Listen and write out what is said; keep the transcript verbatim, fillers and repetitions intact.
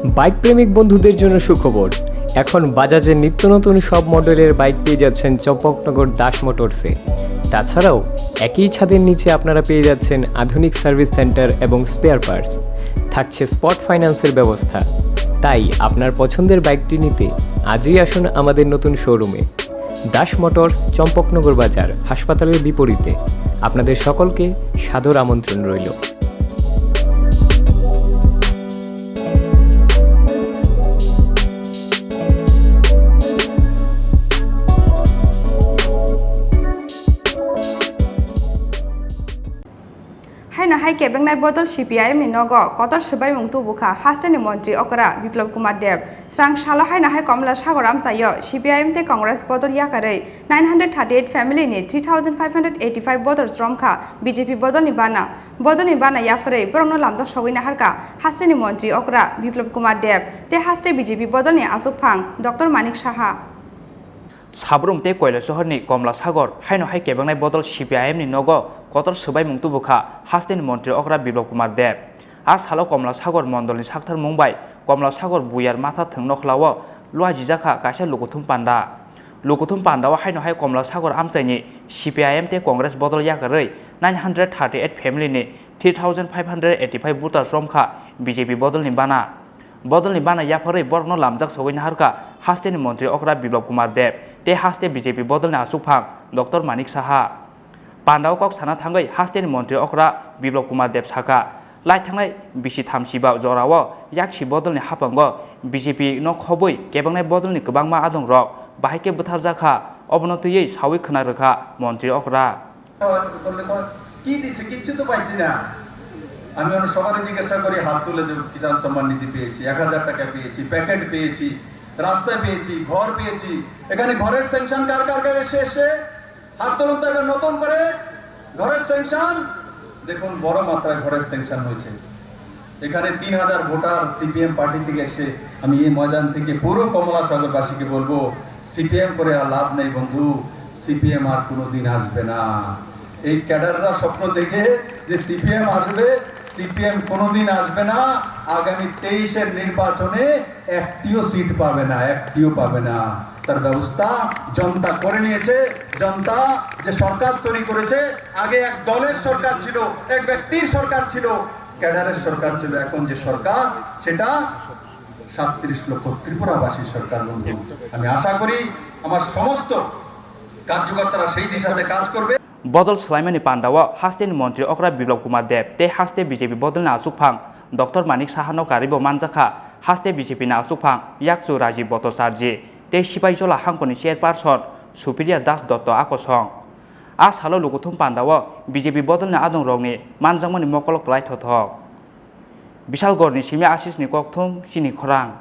বাইক প্রেমিক বন্ধুদের জন্য সুখবর। এখন বাজাজের নিত্য নতুন সব মডেলের বাইক পেয়ে যাচ্ছেন চম্পকনগর দাস মোটরসে। তাছাড়াও একই ছাদের নিচে আপনারা পেয়ে যাচ্ছেন আধুনিক সার্ভিস সেন্টার এবং স্পেয়ার পার্টস। থাকছে স্পট ফাইন্যান্সের ব্যবস্থা। তাই আপনার পছন্দের বাইকটি নিতে আজই আসুন আমাদের নতুন শোরুমে। দাস মোটরস, চম্পকনগর বাজার, হাসপাতালের বিপরীতে। আপনাদের সকলকে সাদর আমন্ত্রণ রইল। Haino hai kebengnai bodol C P I M ni nogo kotor swbaimung tubukha hasteni montri okra Biplab Kumar Deb. Srang salo haino hai Komla Sagor amchaio C P I M tei Congress bodol yakarwi nine hundred thirty eight family ni three thousand five hundred eighty five voters romkha B J P bodolni bana. Bodolni bana yapharwi borokno lamjak sogwi naharkha hasteni montri okra Biplab Kumar Deb tei haste B J P bodolni achukphang Doctor Manik Saha. Sabrung tei Koilasohorni Komla Sagor haino hai kebengnai bodol C P I M ni nogo kotor swbaimung tubukha hasteni montri okra Biplab Kumar Deb. A salo Komla Sagor mondolni sakthar mung bai Komla Sagor buyar matha thwng nokhlao luajijakha kaisa lukuthum panda. Lukuthum pandao haino hai Komla Sagor amchaini C P I M tei Congress bodol yakarwi nine hundred thirty eight family ni three thousand five hundred eighty five voters romkha B J P bodolni bana. Bodolni bana yapharwi borokno lamjak sogwi naharkha hasteni montri okra Biplab Kumar Deb tei haste B J P bodolni achukphang Doctor Manik Saha. Pandao kok sana thangwi hasteni montri okra Biplab Kumar Deb sakha, lai thangnai bisi thamsiba jorao yaksi bodolni haphango B J P no khobwi kebengnai bodolni kwbangma adongrok bahai khe bwtharjakha, obono twiwi sawi khwna rwkha montri okra. করলে কোনো কি দিছে? কিচ্ছু তো পাইছি না। আমি ওর সবারই জিজ্ঞাসা করি, হাত তুলে যে কিষাণ সম্মান নিধি পেয়েছি, এক হাজার টাকা পেয়েছি, প্যাকেট পেয়েছি, রাস্তা পেয়েছি, ঘর পেয়েছি। এখানে ঘরের স্যাংশন কার কার কার এসে এসে হাত তুলুন তো এবার নতুন করে ঘরের স্যাংশন। দেখুন, বড় মাত্রায় ঘরের স্যাংশন হয়েছে। এখানে তিন হাজার ভোটার সিপিএম পার্টি থেকে এসে আমি এই ময়দান থেকে পুরো কমলা সাগরবাসীকে বলবো, সিপিএম করে আর লাভ নেই বন্ধু, সিপিএম আর কোনোদিন আসবে না। এই ক্যাডাররা স্বপ্ন দেখে যে সিপিএম আসবে, সিপিএম কোনোদিন আসবে না। আগামী তেইশের নির্বাচনে একটিও সিট পাবে না, একটিও পাবে না। তার ব্যবস্থা জনতা করে নিয়েছে। জনতা যে সরকার তৈরি করেছে, আগে এক দলের সরকার ছিল, এক ব্যক্তির সরকার ছিল, ক্যাডারের সরকার ছিল। এখন যে সরকার, সেটা সাতত্রিশ লক্ষ ত্রিপুরাবাসীর সরকার। বন্ধু, আমি আশা করি আমার সমস্ত কার্যকর্তারা সেই দিশাতে কাজ করবে। Bodol swlaimani pandao hasteni montri okra Biplab Kumar Deb tei haste B J P bodolni achukphang Doctor Manik Sahano karwibo manjakha haste B J P ni achukphang Yakchu Rajiv Bhattacharjee tei Sipaijola hangkoni chairperson Supriya Das Dotto akosong. A salo lukuthum pandao B J P bodolni adongrokni manjakmani mokolo kwlai thothok. Bishalgarhni simi Ashish ni kokthum chini khorang.